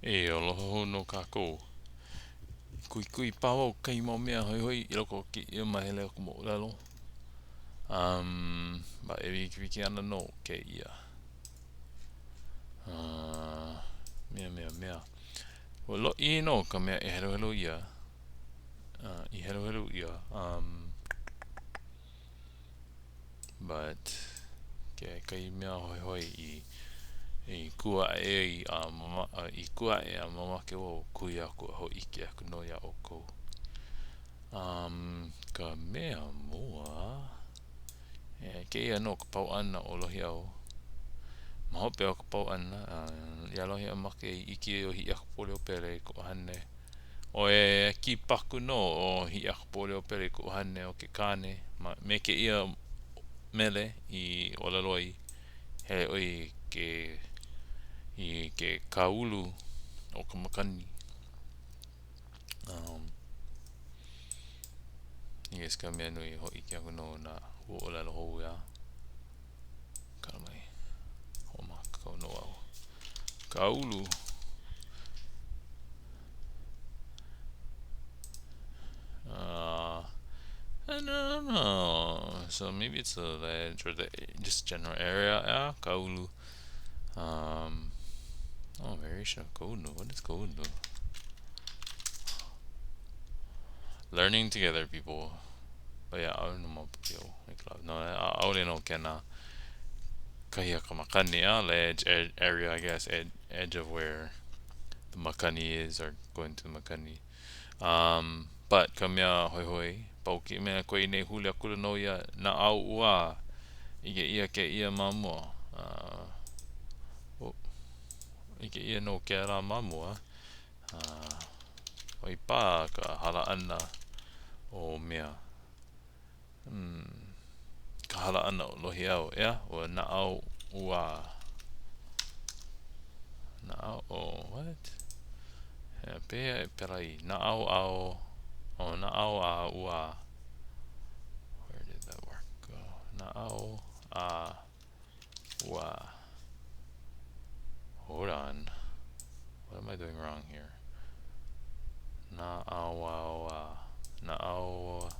E aloha hou nō kākou. Kuhikuhi paha wau kahi mau mea hoihoi i loko o kēia mahele o ka moʻolelo. Um, but e wikiwiki ana nō kēia. Uh, mea, mea, mea. Ua lōʻihi nō ka mea e heluhelu ʻia. Uh, i heluhelu ʻia. Um, but kekahi mea hoihoi i i kū aʻe ai a mama, i kū aʻe a mamake wau kuhi aku a hōʻike aku nō iā ʻoukou. Um, ka mea mua, e, kēia nō ka pau ʻana o Lohiʻau. Ma hope o ka pau ʻana, uh, iā Lohiʻau make i ʻike ʻo Hiʻiakapuoliopele i ka ʻuhane ʻOiai e kipaku nō ʻo Hiʻiakapuoliopele i ka ʻuhane o ke kāne ma, me kēia mele i ʻōlelo ai, hele ʻoe i ke, i ke kāulu o ka makani. Um, I guess ka mea nui hōʻike aku nō nā huaʻōlelo hou ʻeā. Kala mai. Hoʻomākaukau nō au. Kāulu. Uh, I don't know. So maybe it's the ledge or the just general area. Yeah, Kaulu. Um, oh, variation of Kaulu. What is Kaulu? Learning together, people. But yeah, ʻaʻole nō maopopo iaʻu. No, ʻaʻole nō kēnā kahi a ka makani, a ledge area, I guess, edge of where the makani is or going to the makani. Um, but ka mea hoihoi, pau kēia mea koe nei huli akula nō ia naʻau ʻuā ʻike ʻia kēia ma mua. Uh, oh, ʻike ʻia nō kēlā ma mua. Uh, ʻoi pā ka hala ʻana o mea. Hmm, ka hala ʻana o Lohiʻau, ʻeā, ua naʻau ʻuā. Naʻau, oh, what? Yeah, pehea e pela ai? Naʻau ao, oh, naʻau a ʻuā. Where did that work go? Naʻau a ʻuā. Hold on. What am I doing wrong here? Na'au ao a. Na'au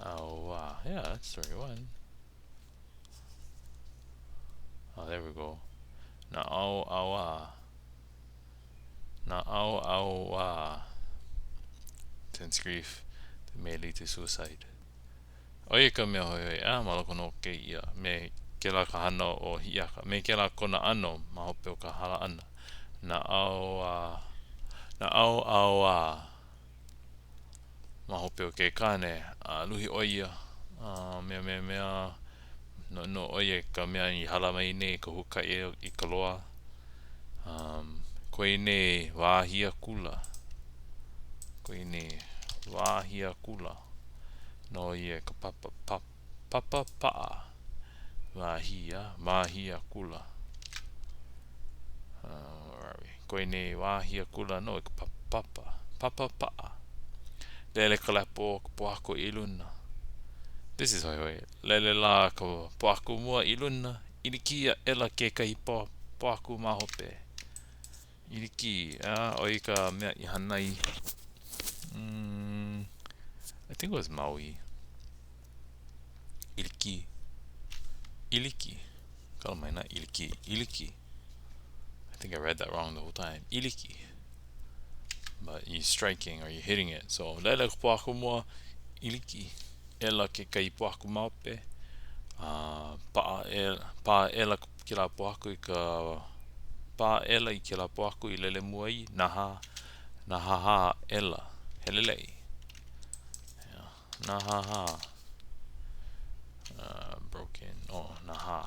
ao a. Yeah, that's the right one. Oh, there we go. Na'au ao a. Na'au ao a. Tense grief that may lead to suicide. ʻO ia ka mea hoihoi, ʻeā, ma loko nō o kēia, me kēlā ka hana o Hiʻiaka, me kēlā kona ʻano ma hope o ka hala ʻana. Naʻau a, naʻau ao a, ma hope o ke kāne, a luhi ʻo ia, a mea mea mea, no, no ʻo ia ka mea i hala mai nei ka huakaʻi i ka loa. Um, koe nei wahi akula. Koe nei wahi akula. Nō ia ka papa, pa, papa paʻa. Wahi a, wahi akula. Uh, where are we? Koe nei wahi akula nō i ka papa, papa, papa paʻa. Lele ka lepo o ka pōhaku i luna. This is hoihoi. Lele lā ka pōhaku mua i luna, ʻIliki aʻela kekahi pōhaku ma hope. ʻIliki, ʻeā, ʻo ia ka mea i hānai. Mm, I think it was Maui. ʻIliki. ʻIliki. Kala mai not ʻIliki. ʻIliki. I think I read that wrong the whole time. ʻIliki. But you're striking or you're hitting it. So, lele ka pōhaku mua, ʻIliki. ʻela kekahi pōhaku ma hope, a paʻa aʻela, pā aʻela kēlā pōhaku i ka, pā aʻela i kēlā pōhaku i lele mua ai, nahā, nāhāhā aʻela, heleleʻi. Yeah, nāhāhā. Uh, broken, oh, nahā.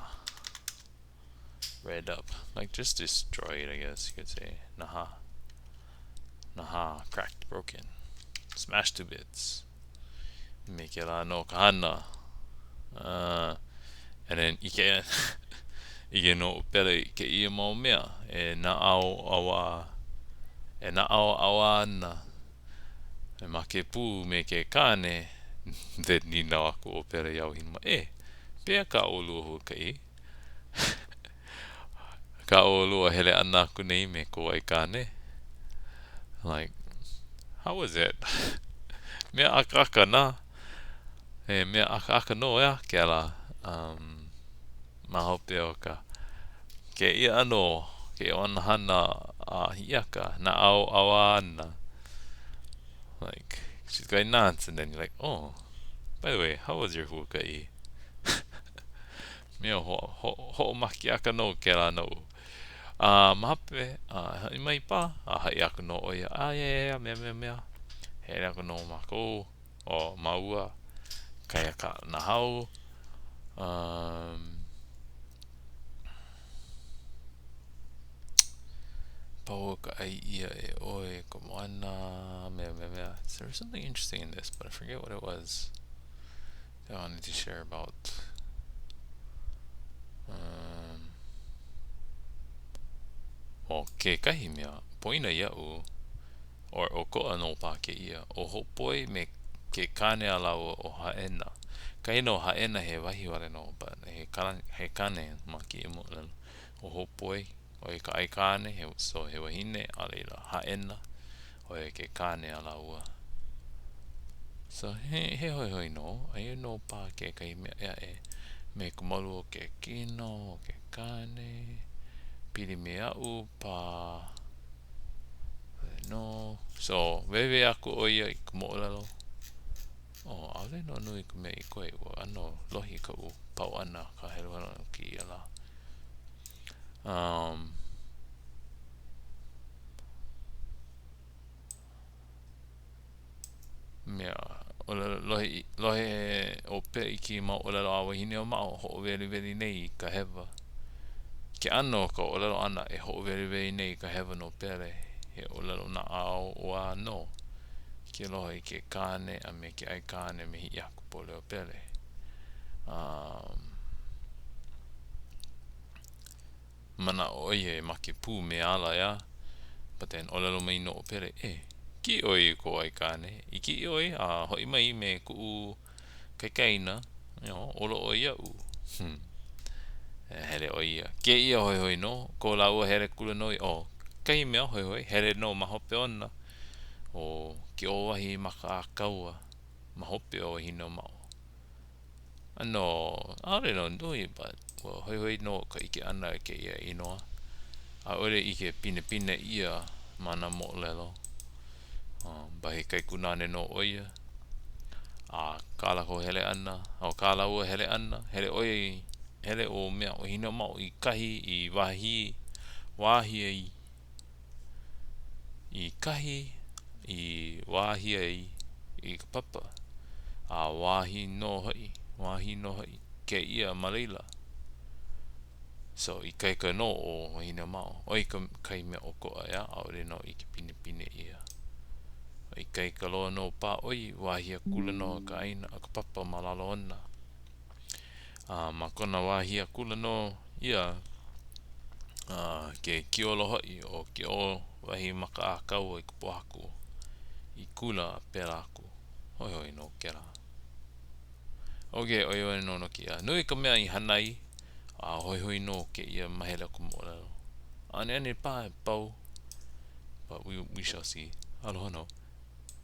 Red up, like just destroyed, I guess you could say. Nahā. Nahā, cracked, broken, smashed to bits. Me kēlā nō ka hana. Uh, and then ʻike, ʻike nō ʻo Pele i kēia mau mea e naʻau ʻauā, e naʻau ʻauā ana, e make pū me ke kāne, then nīnau aku ʻo Pele iā Wahine, E, pehea kā ʻolua huakaʻi? Kā ʻolua hele ʻana aku nei me kou aikāne? Like, how was it? Mea akaaka nā. He mea akaaka nō, ʻeā, kēlā. Um, ma hope o ka kēia ʻano, kēia ʻano hana a Hiʻiaka, naʻauao ana. Like, she's going nuts, and then you're like, oh, by the way, how was your huakaʻi? Mea ho, ho, hoʻomakeʻaka nō kēlā noʻu. A ma hope, a haʻi mai paha, a haʻi aku nō ʻo ia, a yeah, yeah, yeah, mea, mea, mea. Hele aku nō mākou, ʻo māua, kahi a ka nahau. Um, pau ka ʻai ʻia e ʻoe ka moana, mea, mea, mea. There was something interesting in this, but I forget what it was that I wanted to share about. Um, ʻo kekahi mea, poina iaʻu, or ʻokoʻa nō paha kēia, ʻo Hōpoe me ke kāne a lāua ʻo Hāʻena. Kahi nō Hāʻena he wahi wale nō, but he kāne, he kāne ma kēia moʻolelo. ʻO Hōpoe, ʻo ia ka aikāne, he, so he wahine, a laila, Hāʻena, ʻo ia ke kāne a lāua. So, he, he hoihoi nō, aia nō paha kekahi mea ʻē aʻe me ka malu o ke kino, o ke kāne, pili me aʻu, pā wale nō. So, waiwai aku ʻo ia i ka moʻolelo. Oh, ʻaʻole nō nui ka mea i koe, ua ʻano lohi kaʻu pau ʻana ka heluhelu ʻana o kēia lā. Um, mea, ʻōlelo, lohe, lohe ʻo Pele i kēia mau ʻōlelo a Wahineʻōmaʻo, hoʻoweliweli nei i ka hewa. Ke ʻano o ka ʻōlelo ʻana e hoʻoweliweli nei i ka hewa no Pele, he ʻōlelo naʻauao nō. Ke lohe i ke kāne a me ke aikāne me Hiʻiakapualeopele. Um, manaʻo ʻo ia e make pū me ala, ʻeā? But then, ʻōlelo mai nō ʻo Pele, E, kiʻi ʻoe i kou aikāne. I kiʻi ʻoe a hoʻi mai me kuʻu kaikaina, you know, ola ʻoe iaʻu. Hmm. E hele ʻo ia. Kēia hoihoi nō, ko lāua hele kula nō ia. Oh, kahi mea hoihoi, hele nō ma hope ona ʻo Keōwahimakaakaua ma hope o Wahineʻōmaʻo. ʻAno, ʻaʻole nō nui, but ua hoihoi nō ka ʻike ʻana i kēia inoa. ʻAʻole ʻike pinepine ʻia ma nā moʻolelo. Um, but he kaikunāne nō ʻo ia. A kā lākou hele ʻana, o kā lāua hele ʻana, hele ʻo ia i, hele ʻo mea ʻo Wahineʻōmaʻo i kahi i wahi, wahi ai i kahi i wāhi ai i ka papa, a wāhi nō hoʻi, wāhi nō hoʻi kēia ma laila. So, ikaika nō ʻo Wahineʻōmaʻo. ʻO ia ka, kahi mea ʻokoʻa, ʻeā, ʻaʻole nō ʻike pinepine ʻia. Ikaika loa nō paha ʻo ia, wāhi akula nō ka ʻāina, ka papa ma lalo ona. A ma kona wāhi akula nō ia, a ke kiolo hoʻi ʻo Keōwahimakaakaua i ka pōhaku i kula a pēlā aku. Hoihoi nō kēlā. Okay, ʻo ia wale nō no kēia. Nui ka mea i hana ai, a hoihoi nō kēia mahele o ka moʻolelo. ʻAneʻane paha e pau, but we, we shall see. Aloha nō.